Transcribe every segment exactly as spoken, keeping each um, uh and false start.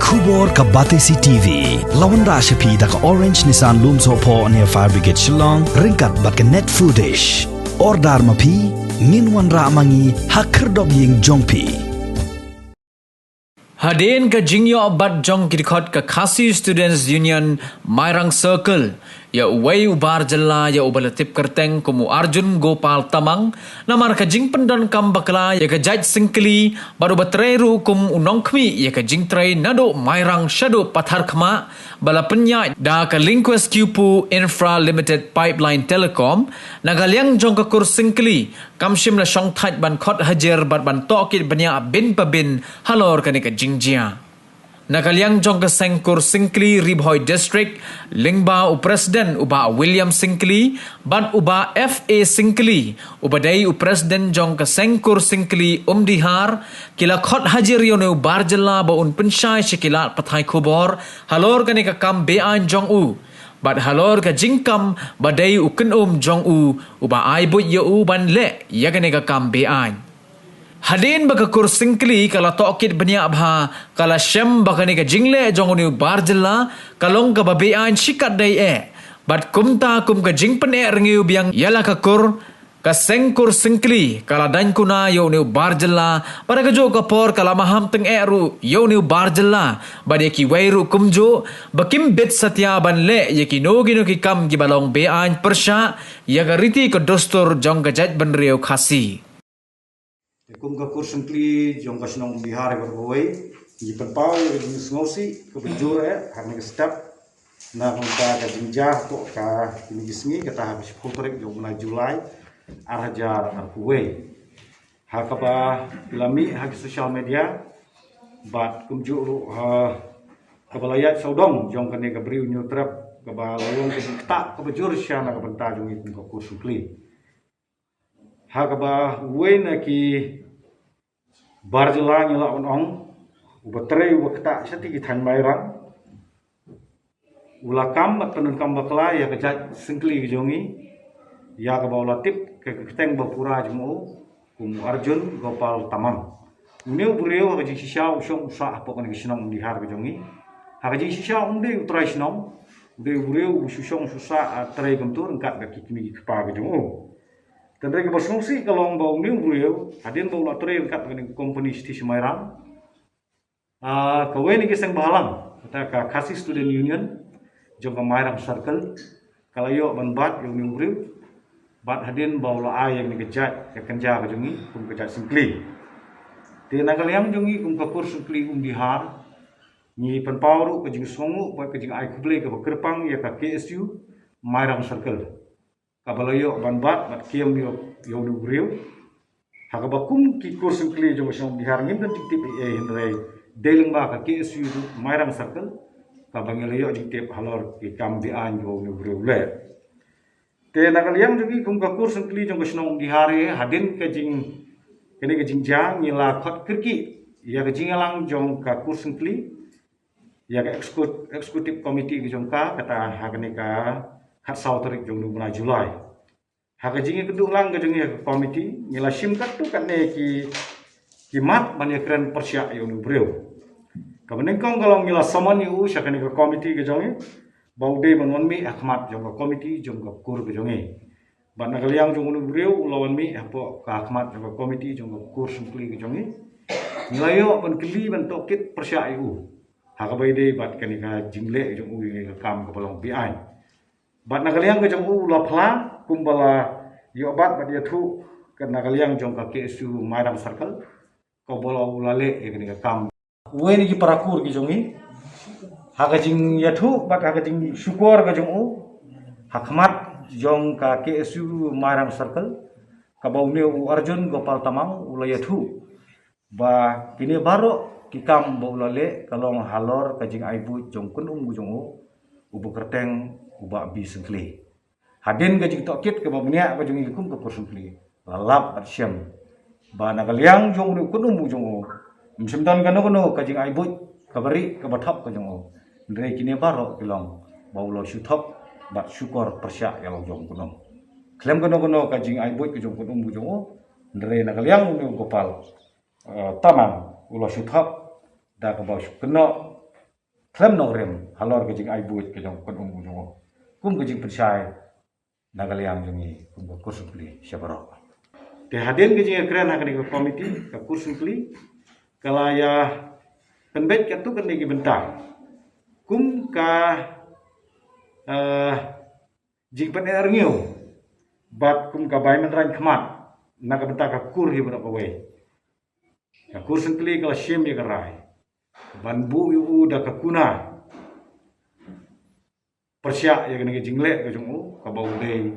Khubor ka Batesi T V la wanrah sha phi da ka Orange Nissan Lumsohphoh near Fire Brigade Shillong ryngkat bad ka Net Foodish. Order ma phi, ngin wanrah ma ngi ha khyrdop ïing jong phi. Hadien ka jingïoh bat jong ki dkhot ka Khasi Students Union Mairang Circle ïa uwei u bar jylla ïa uba la tip kyrteng kum u Arjun Gopal Tamang, namar ka jingpyndonkam bakla ïa ka jait syngkli bad uba trei ruh kum u nongkhmih ïa ka jingtrei naduh Mairang shaduh Patharkhmah, ba la pynïaid da ka Linquest Kyiuhphuh Infra Limited Pipeline Telecom. Na ka liang jong ka kur syngkli kam shym la shong thait ban khot hajir bad ban tohkit bniah bin pa bin halor kane ka jingjia. Na ka liang jong ka seng kur syngkli Ri Bhoi District, lyngba u President u Bah William Syngkli bad u Bah F A Syngkli uba dei u President jong ka seng kur syngkli Umdihar, ki la khot hajir ïa une u bar jylla ba un pynshai sha ki lad pathai khubor halor kane ka kam be-aiñ jong u bad halor ka jingkam ba dei u kynum jong u uba ai buit ïa u ban leh ïa kane ka kam be-aiñ. Hadien ba ka kur syngkli ka la tohkit bniah bha, ka la shem ba kane ka jingleh jong une u bar jylla ka long kaba be-aiñ shikatdei eh. Bad kumta kum ka jingpyneh rngiew biang ïa la ka kur, ka seng kur syngkli ka la daiñ kuna ïa une u bar jylla, bad ha kajuh ka por ka la maham tyngeh ruh ïa une u bar jylla bad ïa kiwei ruh kumjuh ba kim bit satia ban leh ïa kino kino ki kam kiba long be-aiñ pyrshah ïa ka riti ka dustur jong ka jaitbynriew Khasi. Te kum ka kur syngkli jong ka shnong Umdihar ïa ka Ri Bhoi, ngi pynpaw ïa ka jingsngewsih kaba jur eh ha kane ka step na ka bynta ka jingjia hapoh kine ki sngi, kata ha ka shiphew tarik jong u bnai July ar hajar arphew wei. Ha kaba la mih ha ki social media bad kumjuh ruh ha kaba la ïaid sawdong jong kane ka Bri u Hynñiewtrep, kaba la long ka jingktah kaba jur shisha na ka bynta jong ngi kum ka kur syngkli. Ha kaba uwei na ki bar jylla, ngi lah ban ong, uba trei uba ktah shatei ki thaiñ Mairang, u la kam bad pyndonkam bakla ïa ka jait syngkli ka jong ngi, ïa kaba u la tip ka kyrteng ba pura jong u kum u Arjun Gopal Tamang. Une u briew ha ka jingshisha u shong u sah hapoh kane ka shnong Umdihar ka jong ngi. Ha ka jingshisha um dei u trai shnong, u dei u briew u shu shong u shu sah, ah, trei kumta ryngkat bad ki kmie ki kpa ka jong u. Tangba kaba sngewsih ka long ba une u briew hadien ba u la trei ryngkat bad kane ka company shatei sha Mairang, ah, kawei na ki seng bhalang, kata ka Khasi Student Union jong ka Mairang Circle, ka la ïoh ban bat ïa une u briew. Bad hadien ba u la ai ïa kane ka jait, ka kynja ka jong ngi kum ka jait syngkli. Te na ka liang jong ngi kum ka kur syngkli Umdihar, ngi pynpaw ruh ka jingsngewnguh bad ka jingai khublei kaba kyrpang ïa ka K S U Mairang Circle, kaba la ïoh ban bat bad kem ïa, ïa une u briew. Ha kaba kum ki kur syngkli jong ka shnong Umdihar ngim don jingtip ei ei, hynrei dei lyngba ka K S U Mairang Circle kaba ngi la ïoh jingtip halor ki kam be-aiñ ba une u briew u leh. Te na ka liang jong ngi kum ka kur syngkli jong ka shnong Umdihar, hadien ka jing, kane ka jingjia, ngi la khot kyrkieh ïa ka jingïalang jong ka kur syngkli ïa ka execu-, executive committee ka jong ka, kata ha kane ka khatsaw tarik jong une u bnai July. Ha ka jingïakynduh lang ka jong ngi ïa ka committee, ngi la shim katto katne ki, ki mat ban ïakren pyrshah ïa une u briew. Kaba nyngkong ka long ngi la summon ïa u sha kane ka committee ka jong ngi ba u dei ban wan mih ha khmat jong ka committee jong ka kur ka jong ngi. Bad na ka liang jong une u briew u la wan mih hapoh ka khmat jong ka committee jong ka kur syngkli ka jong ngi. Ngi la ïoh ban kylli ban tohkit pyrshah ïa u ha kaba ïadei bad kane ka jingleh jong u ïa ka kam kaba long be-aiñ. Bad na ka liang ka jong u la phla kumba la ïoh bat bad ïathuh ka na ka liang jong ka K S U Mairang Circle, kaba la u la leh ïa kane ka kam. Uwei na ki para kur ki jong ngi, ha ka jingïathuh bad ha ka jingshukor ka jong u ha khmat jong ka K S U Mairang Circle, kaba une u Arjun Gopal Tamang u la ïathuh ba kine baroh ki kam ba u la leh ka long halor ka jingai buit jong u kynum u jong u, uba kyrteng u Bah B Syngkli. Hadien ka jingtohkit kaba bniah ka jong ngi kum ka kur syngkli, la lap bad shem ba na ka liang jong une u kynum u jong u, ym shym don kano kano ka jingai buit kaba rieh kaba thok ka jong u. Hynrei kine baroh ki long ba u la shu thok bad shukor pyrshah ïa la u jong u kynum. Khlem kano kano ka jingai buit ka jong u kynum u jong u, hynrei na ka liang une u Gopal, eh, Tamang u la shu thok da kaba shu kynnoh khlem nongrim halor ka jingai buit ka jong u khun um u jong u. Kum ka jingpynshai na ka liang jong ngi kum ka Kur Syngkli sha baroh. Te hadien ka jingkren ha kane ka komiti ka Kur Syngkli ka la ïa pynbeit katto katne ki bynta kum ka, eh, jingpyneh rngiew bad kum ka bai mynrain khmat na ka bynta ka kur hi baroh kawei. Ka Kur Syngkli ka la shim ïa ka rai ban buh ïa u da ka kuna pyrshah ïa kane ka jingleh ka jong u kaba u dei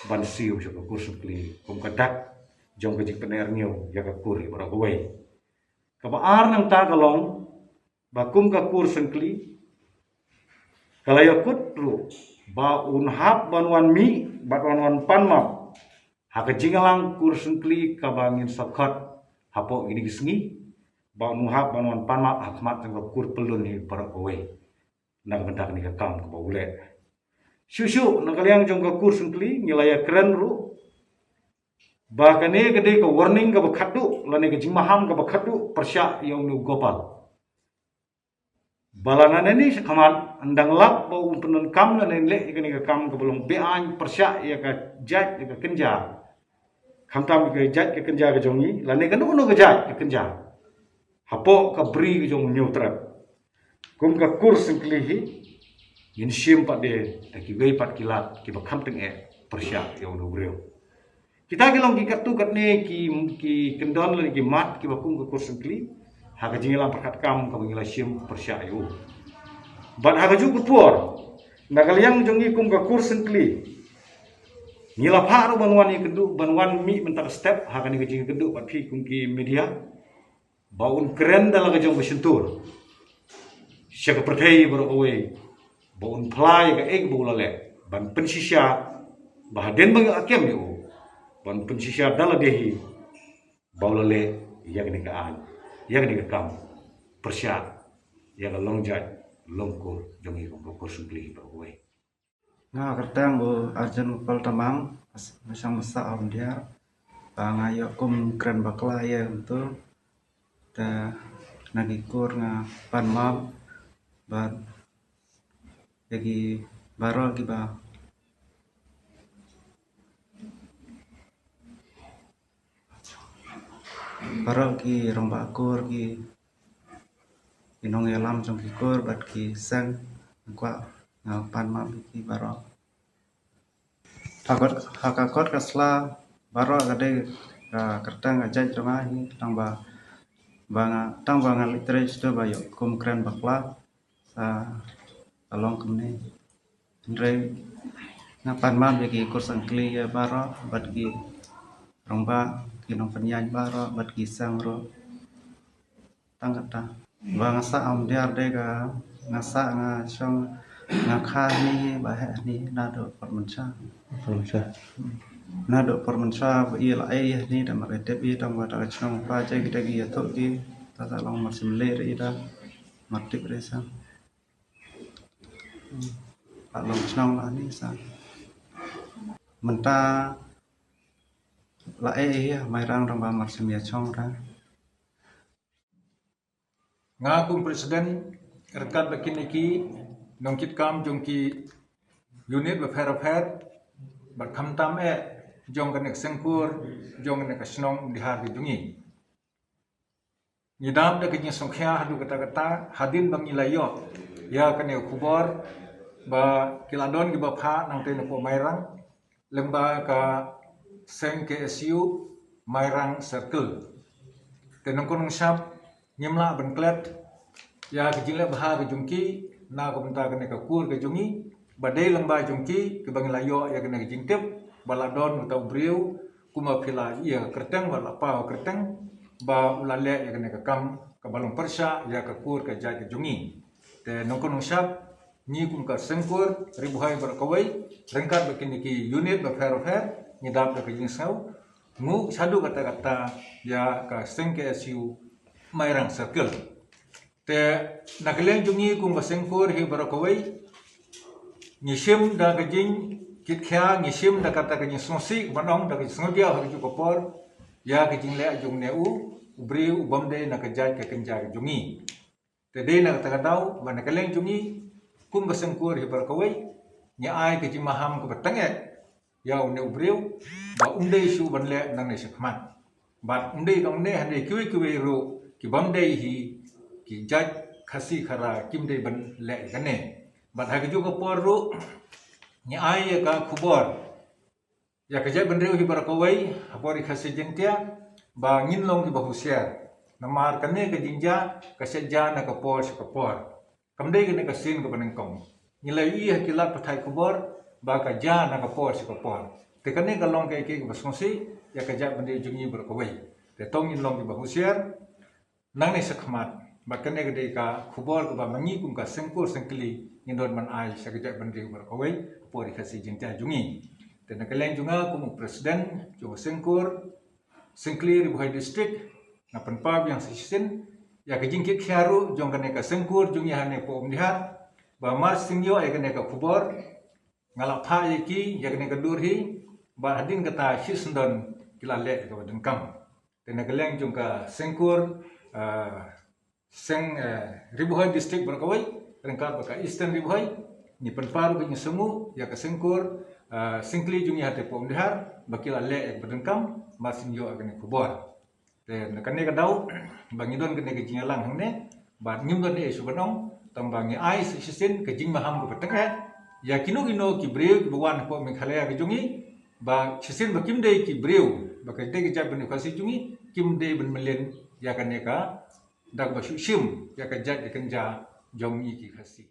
ban siew sha ka Kur Syngkli kum ka dak jong ka jingpyneh rngiew ïa ka kur hi baroh kawei. Kaba ar nangta ka long ba kum ka Kur Syngkli ka la ïakut ruh ba un hap ban wan mih bad wan wan pan map ha ka jingïalang Kur Syngkli kaba ngin sa khot hapoh kine ki sngi, ba un hap ban wan pan map ha khmat jong ka kur pyllun hi baroh kawei na ka bynta kane ka kam kaba u leh. Shuh shuh na ka liang jong ka Kur Syngkli ngi la ïakren ruh ba kane ka dei ka warning kaba khatduh lane ka jingmaham kaba khatduh pyrshah ïa une u Gopal. Ba la nangne shakhmat yn dang lap ba un pyndonkam lane leh ïa kane ka kam kaba long beaiñ pyrshah ïa ka jait ïa ka kynja. Khamtam ïa ka jait ka kynja ka jong ngi lane kano kano ka jait ka kynja hapoh ka bri ka jong u Hynñiewtrep. Kum ka Kur Syngkli hi ngin shim pat de da kiwei pat ki lad kiba kham tyngeh pyrshah ïa une u briew. Kita ki long ki katto katne ki, ki kyndon lane ki mat kiba kum ka Kur Syngkli ha ka jingïalang pyrkhat kam kaba ngi la shim pyrshah ïa u. Bad ha kajuh ka por na ka liang jong ngi kum ka Kur Syngkli ngi la phah ruh ban wan ïakynduh ban wan mih mynta ka step ha kane ka jingïakynduh bad phi kum ki media. Ba un kren da la ka jong ka shyntur sha ka pyrthei baroh kawei ba un phla ïa kaei ba u la leh ban pynshisha ba hadien ba ngi la kem ïa u ban pynshisha da lade hi ba u la leh ïa kane ka aiñ ïa kane ka kam pyrshah ïa ka long jait long kur jong ngi kum ka Kur Syngkli baroh kawei. Nga kyrteng u Arjun Gopal Tamang, ba shong ba sah ha Umdiar. Ba nga ïoh kum kren bakla ïa kumto. Te na ki kur nga pan map bad ïa ki baroh kiba baroh ki rangbah kur ki ki nongïalam jong ki kur bad ki seng, nga kwah nga pan map ïa ki baroh. Ha kot, ha ka kot ka sla baroh ka dei ka kyrteng ka jait jong nga hi tang ba, ba nga, tang ba nga leit trei shuh ba ïoh kum kren bakla sa ka long kumne. Hynrei nga pan map ïa ki Kur Syngkli ïa baroh bad ki rangbah ki nongpynïaid baroh bad ki seng ruh. Tang kata ba nga sah ha Umdiar de ka nga sah nga shong nga kha hynne ba heh hynne naduh por mynshuwa. Por mynshuwa. Naduh por mynshuwa ba i la ei hynne da mar ka tip i tang ba da ka chnong pa jai kita ki ïathuh ki ta ta long mar sim le re i da mar tip re sa. Hmm. La long chnong la hynne sa. Mynta la ei ei ïa Mairang dang ba mar sim ïa chong da. Nga kum president ryngkat bad kine ki nongkitkam jong ki unit bapher bapher bad khamtam eh jong kane ka seng kur jong kane ka shnong Umdihar ka jong ngi. Ngi dap da ka jingsngewkhia haduh katta katta hadien ba ngi la ïoh ïa kane ka khubor ba ki la don kiba phah nangtei napoh Mairang lyngba ka seng K S U Mairang Circle. Te nongkong nongshap ngim lah ban klet ïa ka jingleh bha ka jong ki na ka bynta kane ka kur ka jong ngi ba dei lyngba jong ki kiba ngi la ïoh ïa kane ka jingtip ba la don uta u briew kumba phi la ïa ka kyrteng ba la paw kyrteng ba u la leh ïa kane ka kam kaba long pyrshah ïa ka kur ka jait ka jong ngi. Te nongkong nongshap ngi kum ka seng kur Ri Bhoi baroh kawei ryngkat bad kine ki unit bapher bapher ngi dap da ka jingsngew nguh shaduh katta katta ïa ka seng K S U Mairang Circle. Te na ka liang jong ngi kum ka seng kur hi baroh kawei ngi shim da ka jingkitkhia ngi shim da kata ka jingsngewsih ban ong da ka jingsngewdiaw ha kajuh ka por ïa ka jingleh jong une u briew u bym dei na ka jait ka kynja ka jong ngi. Te dei na kata ka daw ba na ka liang jong ngi kum ka Sengkur hi baroh kawei, ngi ai ka jingmaham kaba tyngeh ïa une u briew ba um dei shuh ban leh nangne shakhmat. Bad um dei tang une, hynrei kiwei kiwei ruh ki bym dei hi ki jait Khasi Khara kim dei ban leh ïa kane. Bad ha kajuh ka por ruh ngi ai ïa ka khubor ïa ka jaitbynriew hi baroh kawei ha por ri Khasi Jaiñtia ba ngin long kiba husiar. Namar kane ka jingjia ka shet jia na ka por sha ka por. Kam dei kane ka sien kaba nyngkong. Ngi la ïohi ha ki lad pathai khubor ba ka jia na ka por sha ka por. Te kane ka long kaei kaei kaba sngewsih ïa ka jaitbynriew jong ngi baroh kawei. Te to ngin long kiba husiar nangne shakhmat. Bad kane ka dei ka khubor kaba ma ngi kum ka Sengkur Sengkli ngin don ban ai sha ka jaitbynriew baroh kawei ha por ri Khasi Jaiñtia jong ngi. Te na ka liang jong nga kum u president jong ka Sengkur Sengkli Ri Bhoi District, nga pynpaw biang sa shisien ïa ka jingkit khia ruh jong kane ka Sengkur jong ngi hangne hapoh Umdihar ba mar shu ïoh ïa kane ka khubor, nga la phah ïa ki ïa kane ka dur hi, bad hadien kata shisyndon ki la leh ïa kaba donkam. Te na ka liang jong ka Sengkur, ah, Seng, eh, Ri Bhoi District baroh kawei, ryngkat bad ka Eastern Ri Bhoi, ngi pynpaw ruh ka jingsngewnguh ïa ka Sengkur, ah, Sengkli jong ngi hangne hapoh Umdihar ba ki la leh ïa kaba donkam, mar shu ïoh ïa kane ka khubor. Te na kane ka daw ba ngi don kane ka jingïalang hangne, bad ngim don ei shuh ban ong, tang ba ngi ai sa shisien ka jingmaham kaba tyngeh ïa kino kino ki briew kiba wan hapoh Meghalaya ka jong ngi, ba shisien ba kim dei ki briew, ba ka dei ka jaitbynriew Khasi jong ngi, kim dei ban mlien ïa kane ka, da kaba shu shim ïa ka jait ka kynja jong ngi ki Khasi.